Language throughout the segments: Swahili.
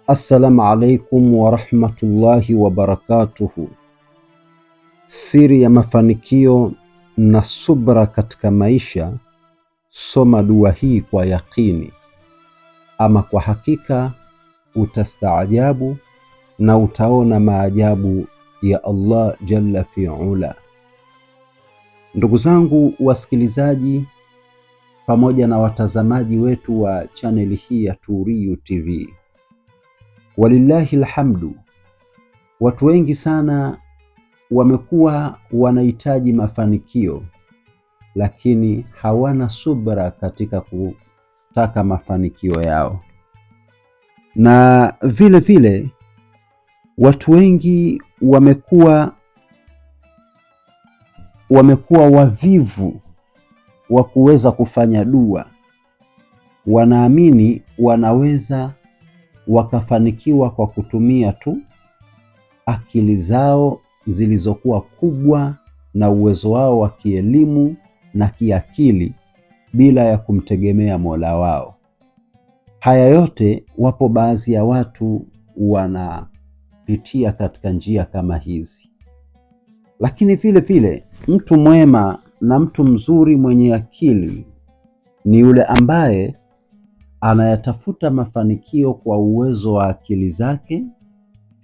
Assalamu alaikum warahmatullahi wabarakatuhu. Siri ya mafanikio na subra katika maisha, soma dua hii kwa yaqini, ama kwa hakika utastaajabu na utaona maajabu ya Allah jalla fiula. Ndugu zangu wasikilizaji pamoja na watazamaji wetu wa chaneli hii ya Turiyu TV, walillahi alhamdu, watu wengi sana wamekuwa wanahitaji mafanikio, lakini hawana subra katika kutaka mafanikio yao, na vile vile watu wengi wamekuwa wavivu wa kuweza kufanya dua. Wanaamini wanaweza wakafanikiwa kwa kutumia tu akili zao zilizokuwa kubwa na uwezo wao wa kielimu na kiakili bila ya kumtegemea Mola wao. Haya yote, wapo baadhi ya watu wanapitia katika njia kama hizi, lakini vile vile mtu mwema na mtu mzuri mwenye akili ni yule ambaye anayatafuta mafanikio kwa uwezo wa akili zake,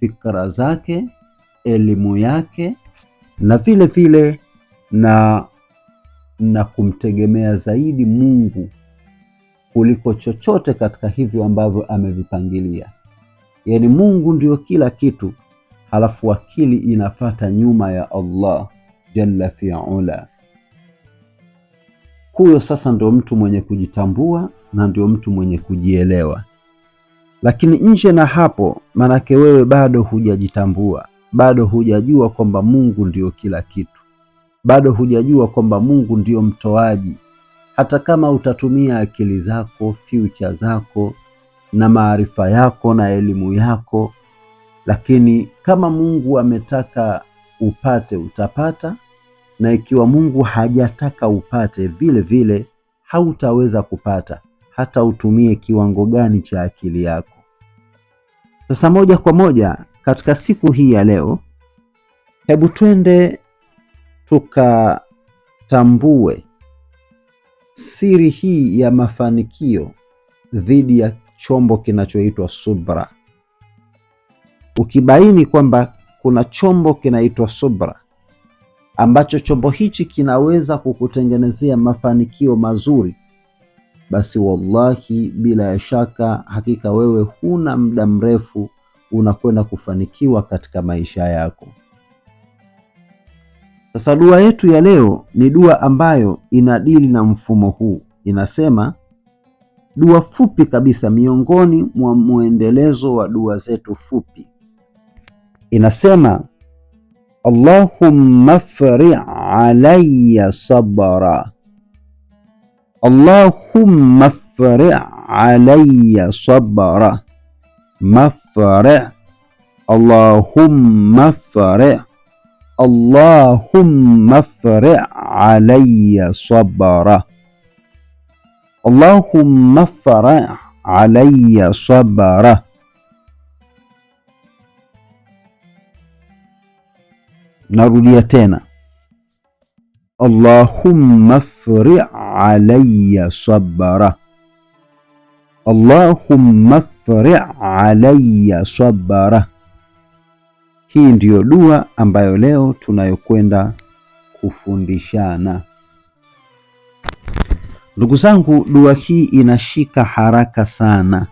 fikra zake, elimu yake na vile vile na kumtegemea zaidi Mungu kuliko chochote katika hivyo ambavyo amevipangilia. Yaani Mungu ndiyo kila kitu, halafu akili inafata nyuma ya Allah jalla fi'ala. Huyo sasa ndio mtu mwenye kujitambua na ndio mtu mwenye kujielewa. Lakini nje na hapo, manake wewe bado hujajitambua, bado hujajua kwamba Mungu ndio kila kitu, bado hujajua kwamba Mungu ndio mtoaji. Hata kama utatumia akili zako, future zako na maarifa yako na elimu yako, lakini kama Mungu ametaka upate utapata, na ikiwa Mungu hajataka upate vile vile hautaweza kupata, hata utumie kiwango gani cha akili yako. Sasa moja kwa moja katika siku hii ya leo, hebu twende tukatambue siri hii ya mafanikio dhidi ya chombo kinachoitwa subra. Ukibaini kwamba kuna chombo kinaitwa subra ambacho chombo hichi kinaweza kukutengenezea mafanikio mazuri, basi wallahi, bila ya shaka, hakika wewe huna muda mrefu unakwenda kufanikiwa katika maisha yako. Sasa dua yetu ya leo ni dua ambayo inadili na mfumo huu. Inasema dua fupi kabisa, miongoni mwa mwendelezo wa dua zetu fupi. Inasema Allahumma fri alayya sabra, Allahumma fri alayya sabra, mafri, Allahumma fri, Allahumma fri alayya sabra, Allahumma fri alayya sabra. Narudia tena, Allahumma fri alayya sabra, Allahumma fri alayya sabra. Hii ndiyo dua ambayo leo tunayokwenda kufundishana. Ndugu zangu, dua hii inashika haraka sana.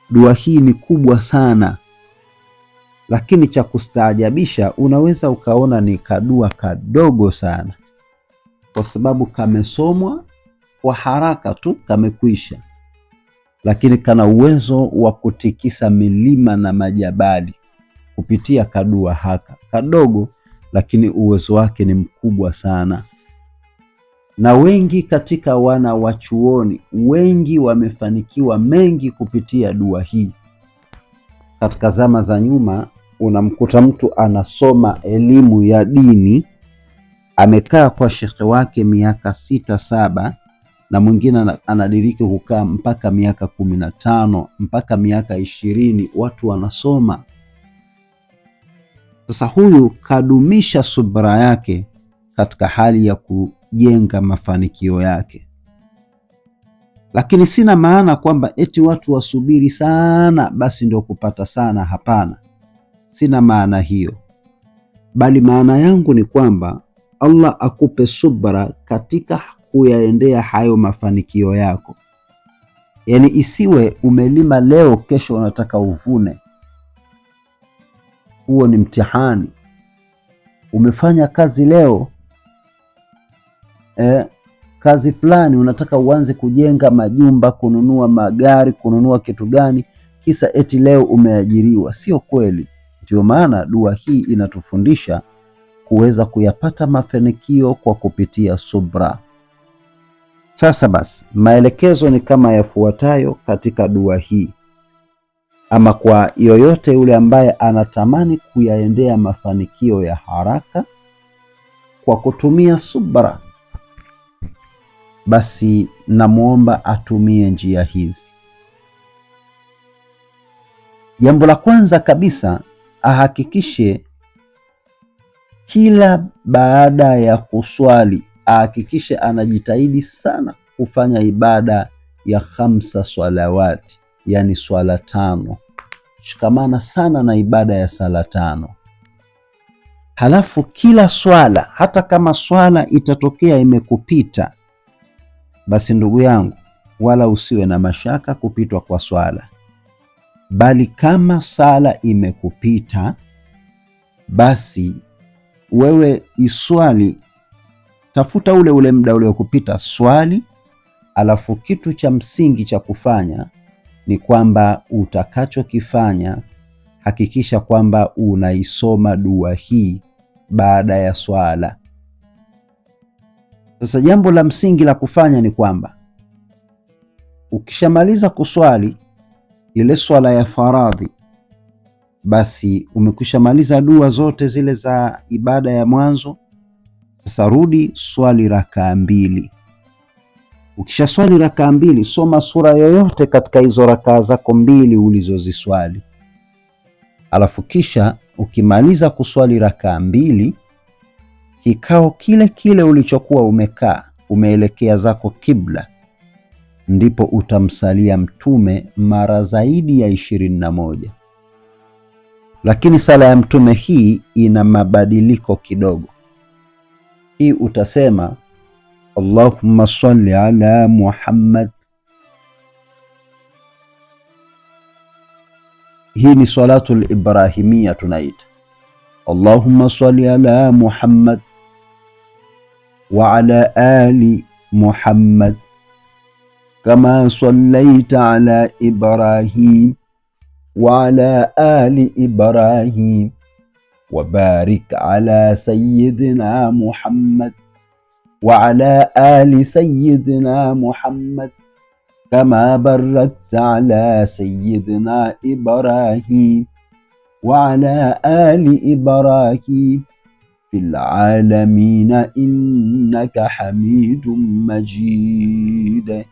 Dua hii ni kubwa sana, lakini cha kustaajabisha, unaweza ukaona ni kadua kadogo sana, kwa sababu kamesomwa kwa haraka tu kamekwisha, lakini kana uwezo wa kutikisa milima na majabali kupitia kadua haka kadogo, lakini uwezo wake ni mkubwa sana. Na wengi katika wana wa chuoni wengi wamefanikiwa mengi kupitia dua hii. Katika zama za nyuma, unamkuta mtu anasoma elimu ya dini, amekaa kwa shekhe wake miaka 6 7, na mwingine anadiriki kukaa mpaka miaka 15 mpaka miaka 20, watu wanasoma. Sasa huyu kadumisha subra yake katika hali ya kujenga mafanikio yake. Lakini sina maana kwamba eti watu wasubiri sana basi ndio kupata sana. Hapana, sina maana hiyo, bali maana yangu ni kwamba Allah akupe subra katika kuyaendea hayo mafanikio yako. Yaani isiwe umelima leo, kesho unataka uvune. Huo ni mtihani. Umefanya kazi leo kazi fulani, unataka uanze kujenga majumba, kununua magari, kununua kitu gani, kisa eti leo umeajiriwa. Sio kweli. Ndio maana dua hii inatufundisha kuweza kuyapata mafanikio kwa kupitia subra. Sasa basi, maelekezo ni kama yafuatayo katika dua hii, ama kwa yoyote yule ambaye anatamani kuyaendea mafanikio ya haraka kwa kutumia subra, basi namwomba atumie njia hizi. Jambo la kwanza kabisa, ahakikishe kila baada ya kuswali ahakikishe anajitahidi sana kufanya ibada ya khamsa swalawati, yani swala tano. Shikamana sana na ibada ya sala tano. Halafu kila swala, hata kama swala itatokea imekupita, basi ndugu yangu, wala usiwe na mashaka kupitwa kwa swala, bali kama sala imekupita, basi wewe iswali, tafuta ule ule muda uliokupita swali, alafu kitu cha msingi cha kufanya ni kwamba utakachokifanya hakikisha kwamba unaisoma dua hii baada ya swala. Sasa jambo la msingi la kufanya ni kwamba ukishamaliza kuswali ile swala ya faradhi, basi umekwishamaliza dua zote zile za ibada ya mwanzo. Sasa rudi swali rakaa mbili. Ukisha swali rakaa mbili, soma sura yoyote katika hizo rakaa zako mbili ulizoziswali, alafu kisha ukimaliza kuswali rakaa mbili, kikao kile kile ulichokuwa umekaa umeelekea zako kibla, ndipo utamsalia Mtume mara zaidi ya 21. Lakini sala ya Mtume hii ina mabadiliko kidogo. Hii utasema Allahumma salli ala Muhammad. Hii ni salatul ibrahimia tunaita. Allahumma salli ala Muhammad wa ala ali Muhammad kama sallaita ala Ibrahim wa ala ali Ibrahim wa barik ala sayyidina Muhammad wa ala ali sayyidina Muhammad kama barakta ala sayyidina Ibrahim wa ala ali Ibrahim fil alamina innaka hamidun majid.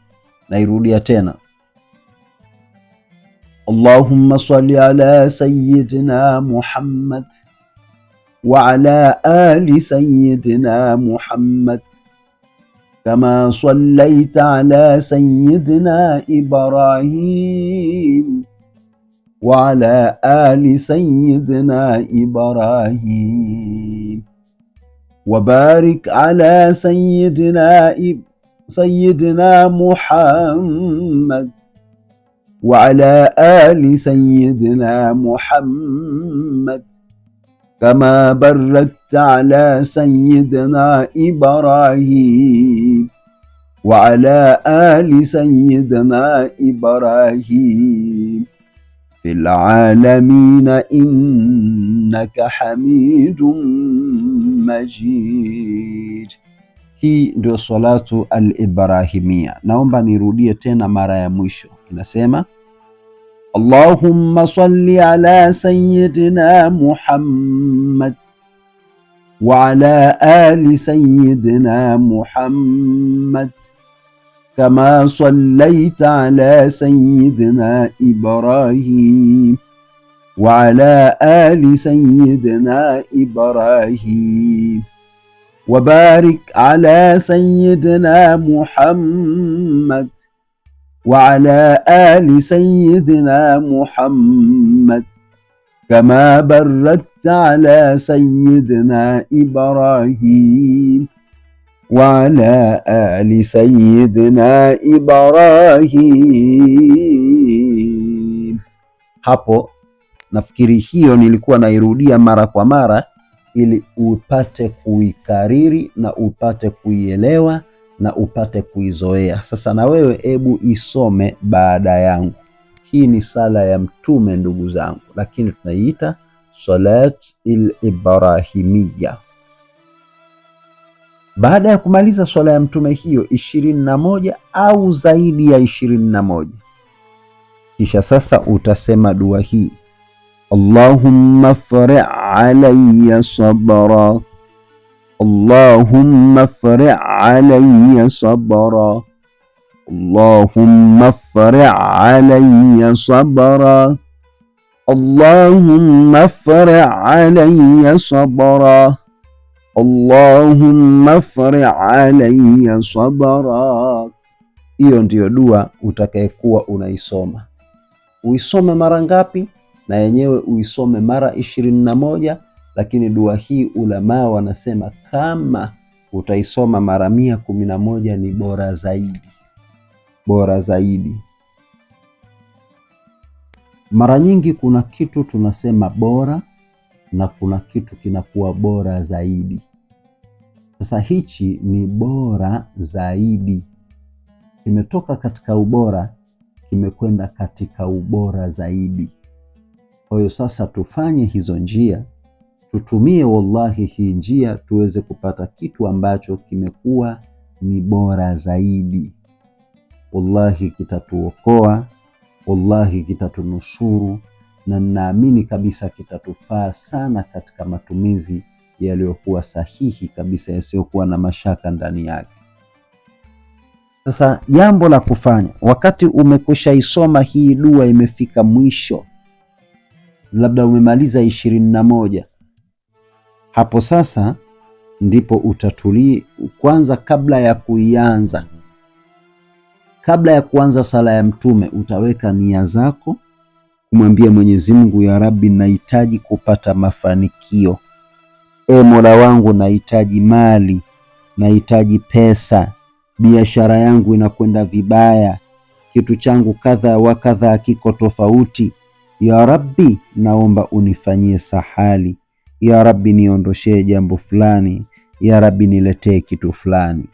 Nairudia tena, Allahumma salli ala sayyidina Muhammad wa ala ali sayyidina Muhammad kama sallaita ala sayyidina Ibrahim wa ala ali sayyidina Ibrahim wa barik ala sayyidina Muhammad wa ala ali sayyidina Muhammad kama barakta ala sayyidina Ibrahim wa ala ali sayyidina Ibrahim fil alamina innaka hamidun majid. Hii ndio salatu al-Ibrahimia. Naomba nirudie tena mara ya mwisho. Inasema Allahumma salli ala sayyidina Muhammad wa ala ali sayyidina Muhammad kama sallaita ala sayyidina Ibrahim wa ala ali sayyidina Ibrahim wa barik ala sayyidina Muhammad wa ala ali sayyidina Muhammad kama barakta ala sayyidina Ibrahim wa ala ali sayyidina Ibrahim. Hapo nafikiri hiyo nilikuwa nairudia mara kwa mara ili upate kuikariri na upate kuielewa na upate kuizoea. Sasa na wewe ebu isome baada yangu. Hii ni sala ya Mtume ndugu zangu, lakini tunaiita salat al-Ibrahimiyya. Baada ya kumaliza swala ya Mtume hiyo 21 au zaidi ya 21, kisha sasa utasema dua hii: Allahumma fri alayya sabra, Allahumma fri alayya sabra, Allahumma fri alayya sabra, Allahumma fri alayya sabra, Allahumma fri alayya sabra. Hiyo ndiyo dua utakayekuwa unaisoma. Uisome mara ngapi? Na yenyewe uisome mara 21. Lakini dua hii ulamaa wanasema kama utaisoma mara 111 ni bora zaidi, bora zaidi. Mara nyingi kuna kitu tunasema bora na kuna kitu kinakuwa bora zaidi. Sasa hichi ni bora zaidi, kimetoka katika ubora kimekwenda katika ubora zaidi. Kwa hiyo sasa tufanye hizo njia, tutumie wallahi hii njia tuweze kupata kitu ambacho kimekuwa ni bora zaidi. Wallahi kitatuokoa, wallahi kitatunusuru, na ninaamini kabisa kitatufaa sana katika matumizi yaliyokuwa sahihi kabisa, yasiyokuwa na mashaka ndani yake. Sasa jambo la kufanya wakati umekwishaisoma hii dua, imefika mwisho, labda umemaliza 21, hapo sasa ndipo utatulia kwanza. Kabla ya kuianza, kabla ya kuanza sala ya Mtume, utaweka nia zako kumwambia Mwenyezi Mungu, ya Rabbi, nahitaji kupata mafanikio. E Mola wangu, nahitaji mali, nahitaji pesa, biashara yangu inakwenda vibaya, kitu changu kadha wa kadha kiko tofauti. Ya Rabbi, naomba unifanyie sahali. Ya Rabbi, niondoshee jambo fulani. Ya Rabbi, niletee kitu fulani.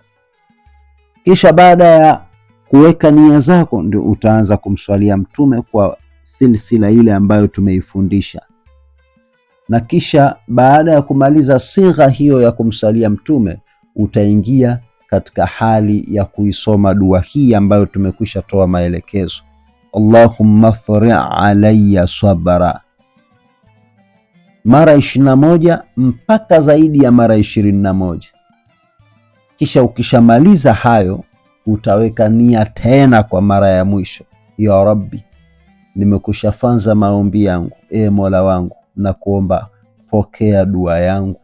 Kisha baada ya kuweka nia zako, ndio utaanza kumswalia Mtume kwa silsila ile ambayo tumeifundisha. Na kisha baada ya kumaliza sigha hiyo ya kumswalia Mtume, utaingia katika hali ya kuisoma dua hii ambayo tumekwisha toa maelekezo. Allahumma fri alayya sabra, mara 21 mpaka zaidi ya mara 21. Kisha ukishamaliza hayo utaweka nia tena kwa mara ya mwisho, ya Rabbi, nimekushafanza maombi yangu, e Mola wangu, na kuomba pokea dua yangu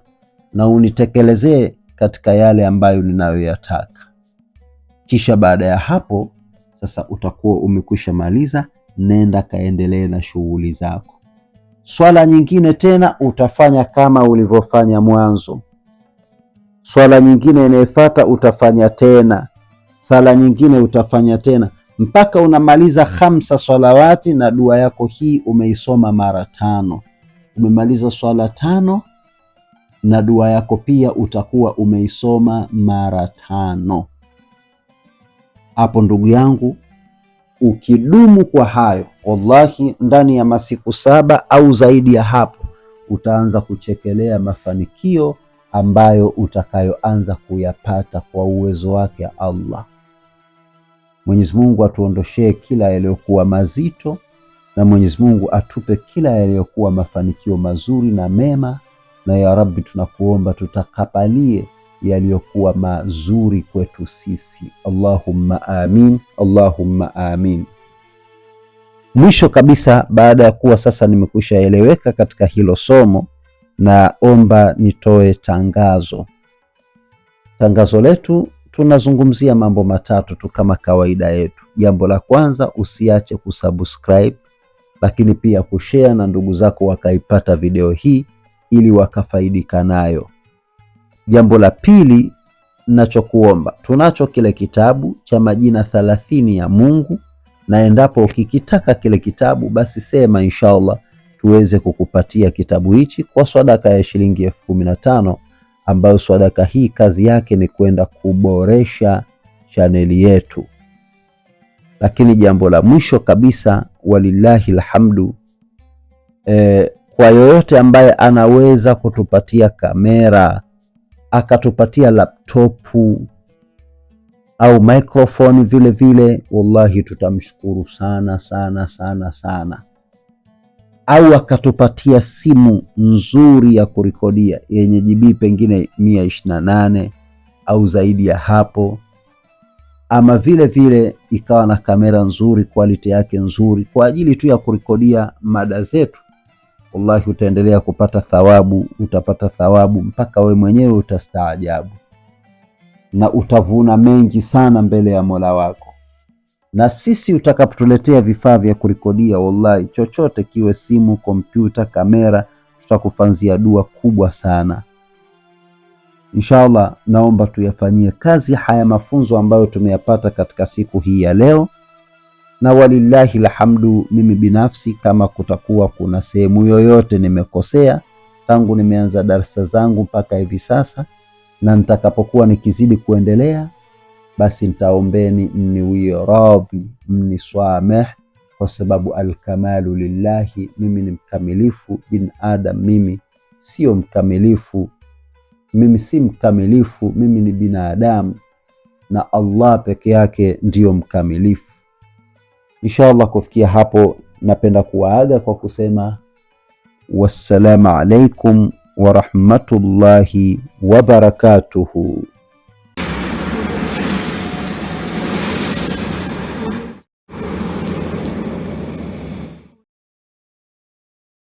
na unitekelezee katika yale ambayo ninayoyataka. Kisha baada ya hapo sasa utakuwa umekwisha maliza, nenda kaendelee na shughuli zako. Swala nyingine tena utafanya kama ulivyofanya mwanzo. Swala nyingine inayofuata utafanya tena, sala nyingine utafanya tena mpaka unamaliza 5 salawati, na dua yako hii umeisoma mara 5. Umemaliza swala 5 na dua yako pia utakuwa umeisoma mara 5. Hapo ndugu yangu, ukidumu kwa hayo, wallahi ndani ya masiku 7 au zaidi ya hapo utaanza kuchekelea mafanikio ambayo utakayoanza kuyapata kwa uwezo wake Allah. Mwenyezi Mungu atuondoshee kila yaliyokuwa mazito, na Mwenyezi Mungu atupe kila yaliyokuwa mafanikio mazuri na mema. Na ya Rabbi, tunakuomba tutakabalie yaliyokuwa mazuri kwetu sisi. Allahumma amin, Allahumma amin. Mwisho kabisa, baada ya kuwa sasa nimekwisha eleweka katika hilo somo, naomba nitoe tangazo. Tangazo letu tunazungumzia mambo matatu tu kama kawaida yetu. Jambo la kwanza, usiache kusubscribe, lakini pia kushare na ndugu zako wakaipata video hii ili wakafaidika nayo. Jambo la pili nachokuomba, tunacho kile kitabu cha majina 30 ya Mungu, na endapo ukikitaka kile kitabu basi sema inshallah tuweze kukupatia kitabu hichi kwa swadaka ya shilingi 15,000, ambayo swadaka hii kazi yake ni kwenda kuboresha chaneli yetu. Lakini jambo la mwisho kabisa, walillahi alhamdu, kwa yoyote ambaye anaweza kutupatia kamera akatupatia laptopu au microphone vile vile, wallahi tutamshukuru sana sana sana sana. Au akatupatia simu nzuri ya kurekodia yenye GB pengine 128 au zaidi ya hapo, ama vile vile ikawa na kamera nzuri, quality yake nzuri, kwa ajili tu ya kurekodia mada zetu, wallahi utaendelea kupata thawabu, utapata thawabu mpaka we mwenyewe utastaajabu na utavuna mengi sana mbele ya Mola wako. Na sisi utakapotuletea vifaa vya kurekodia, wallahi chochote kiwe, simu, kompyuta, kamera, tutakufanzia dua kubwa sana. Inshallah, naomba tuyafanyie kazi haya mafunzo ambayo tumeyapata katika siku hii ya leo, na walillahi alhamdu. Mimi binafsi kama kutakuwa kuna sehemu yoyote nimekosea tangu nimeanza darsa zangu mpaka hivi sasa, na nitakapokuwa nikizidi kuendelea, basi nitaombeni mniwie radhi, mniswameh, kwa sababu alkamalu lillahi, mimi ni mkamilifu. Bin adam mimi sio mkamilifu, mimi si mkamilifu, mimi ni binadamu na Allah peke yake ndiyo mkamilifu. Inshallah, kufikia hapo napenda kuwaaga kwa kusema wassalamu alaikum wa rahmatullahi wa barakatuhu.